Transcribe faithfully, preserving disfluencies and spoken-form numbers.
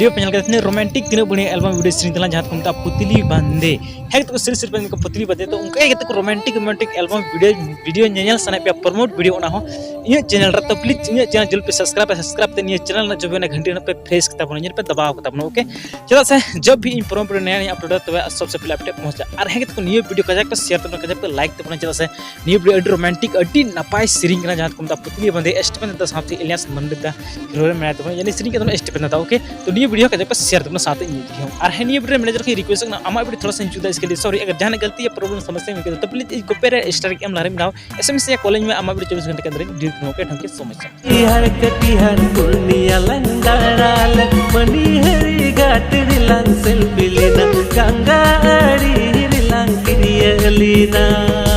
video ᱯᱮ ᱧᱮᱞ ᱠᱮᱫᱟ, ᱛᱤᱱᱟᱹᱜ romantic, ᱛᱤᱱᱟᱹᱜ ᱵᱚᱲᱤᱭᱟ album video ᱥᱮᱨᱮᱧ ᱛᱟᱦᱮᱸ ᱞᱮᱱᱟ, ᱡᱟᱦᱟᱸ ᱫᱚᱠᱚ ᱢᱮᱛᱟᱜᱼᱟ ᱯᱩᱛᱞᱤ ᱵᱟᱸᱫᱮ᱾ ᱦᱮᱸ, ᱛᱚ ᱥᱟᱹᱨᱤ ᱥᱟᱹᱨᱤ ᱯᱮ ᱯᱩᱛᱞᱤ ᱵᱟᱸᱫᱮ, ᱛᱚ ᱚᱱᱠᱟ ᱜᱮ ᱡᱟᱛᱮ ᱠᱚ romantic romantic album video video ᱧᱮᱧᱮᱞ ᱥᱟᱱᱟᱭᱮᱫ ᱯᱮᱭᱟ, promote video, ᱚᱱᱟ ᱦᱚᱸ ᱤᱧᱟᱹᱜ channel ᱨᱮ᱾ ᱛᱚ please ᱤᱧᱟᱹᱜ channel ᱡᱚᱞᱫᱤ ᱯᱮ subscribe ᱯᱮ, subscribe ᱛᱮ ᱱᱤᱭᱟᱹ channel ᱨᱮᱱᱟᱜ ᱡᱚᱵᱮᱱᱟ ᱜᱷᱟᱱᱴᱤ ᱨᱮ ᱯᱮ press ᱠᱟᱛᱟ ᱵᱚᱱᱟ, ᱧᱮᱞ ᱯᱮ ᱫᱟᱵᱟᱣ ᱠᱟᱛᱟ ᱵᱚᱱᱟ, okay? ᱪᱮᱫᱟᱜ ᱥᱮ ᱡᱚᱵ ᱵᱷᱤ ᱤᱧ promote video ᱱᱟᱭᱟ ᱱᱟᱭᱟ upload ᱛᱚᱵᱮ ᱟᱯ ᱥᱚᱵᱥᱮ ᱯᱮᱦᱞᱮ update ᱯᱚᱦᱚᱸᱪᱟ᱾ ᱟᱨ ᱦᱮᱸ, ᱛᱚ ᱱᱤᱭᱟᱹ video ᱠᱟᱡᱟᱠ ᱯᱮ share ᱛᱟᱵᱚᱱᱟ, ᱠᱟᱡᱟᱠ ᱯᱮ like ᱛᱟᱵᱚᱱᱟ, ᱪᱮᱫᱟᱜ ᱥᱮ ᱱᱤᱭᱟᱹ video ᱟᱹᱰᱤ romantic, ᱟᱹᱰᱤ ᱱᱟᱯᱟᱭ ᱥᱮᱨᱮᱧ ᱠᱟᱱᱟ, ᱡᱟᱦᱟᱸ ᱫᱚᱠᱚ ᱢᱮᱛᱟᱜᱼᱟ ᱯᱩᱛᱞᱤ ᱵᱟᱸᱫᱮ, ᱥᱴᱤᱯᱷᱮᱱ ᱫᱟᱫᱟ ᱥᱟᱶᱛᱮ ᱤᱞᱤᱭᱟᱥ ᱢᱟᱱᱰᱤ ᱫᱟ hero ᱨᱮ ᱢᱮᱱᱟᱭ ᱛᱟᱵᱚᱱᱟ, ᱡᱟᱹᱱᱤᱡ ᱥᱮᱨᱮᱧ ᱠᱟᱱ ᱛᱟᱵᱚᱱᱟ ᱥᱴᱤᱯᱷᱮᱱ ᱫᱟᱫᱟ, okay? ᱛᱚ ᱱᱤᱭᱟᱹ video ᱠᱟᱡᱟᱠ ᱯᱮ share ᱛᱟᱵᱚᱱᱟ ᱥᱟᱶᱛᱮ ᱤᱧᱟᱹᱜ video ᱦᱚᱸ᱾ ᱟᱨ ᱦᱮᱸ, ᱱᱤᱭᱟᱹ video ᱨᱮ manager ᱠᱷᱚᱱ request ᱠᱟᱱᱟ, ᱟᱢᱟᱜ video ᱛᱷᱚᱲᱟ ᱥᱟ ᱡᱩᱫᱟ ᱤᱥᱠᱮ ᱞᱤᱭᱮ, sorry, ᱟᱜᱟᱨ ᱡᱟᱦᱟᱱᱟᱜ ᱜᱟᱞᱛᱤ ᱭᱟ problem ᱥᱚᱢᱚᱥᱥᱟ ᱦᱩᱭ ᱠᱮᱫᱟ, ᱛᱚ please ᱤᱧ copyright strike ᱮᱢ ᱞᱟᱦᱟᱨᱮ ᱢᱮᱱᱟᱣ, SMS ᱭᱟ call ᱤᱧ ᱢᱮ, ᱟᱢᱟᱜ video ᱪᱚᱵᱵᱤᱥ ᱜᱷᱚᱱᱴᱟ ᱠᱮ ᱟᱱᱫᱟᱨ ᱤᱧ delete ᱠᱟᱹᱧ, okay? ᱴᱷᱤᱠ ᱜᱮᱭᱟ, ᱥᱚᱢᱚᱥᱥᱟ ᱠᱟᱴᱤᱦᱟᱨ ᱠᱟᱴᱤᱦᱟᱨ ᱯᱩᱨᱱᱤᱭᱟ ᱞᱟᱝ ᱫᱟᱬᱟ ᱞᱮᱱ, ᱢᱟᱹᱱᱤᱦᱟᱹᱨᱤ ᱜᱷᱟᱴ ᱨᱮᱞᱟᱝ selfie ᱞᱮᱱᱟ, ᱜᱟᱝᱜᱟ ᱟᱲᱮ ᱨᱮᱞᱟᱝ ᱠᱤᱨᱤᱭᱟᱹ ᱞᱮᱱᱟ᱾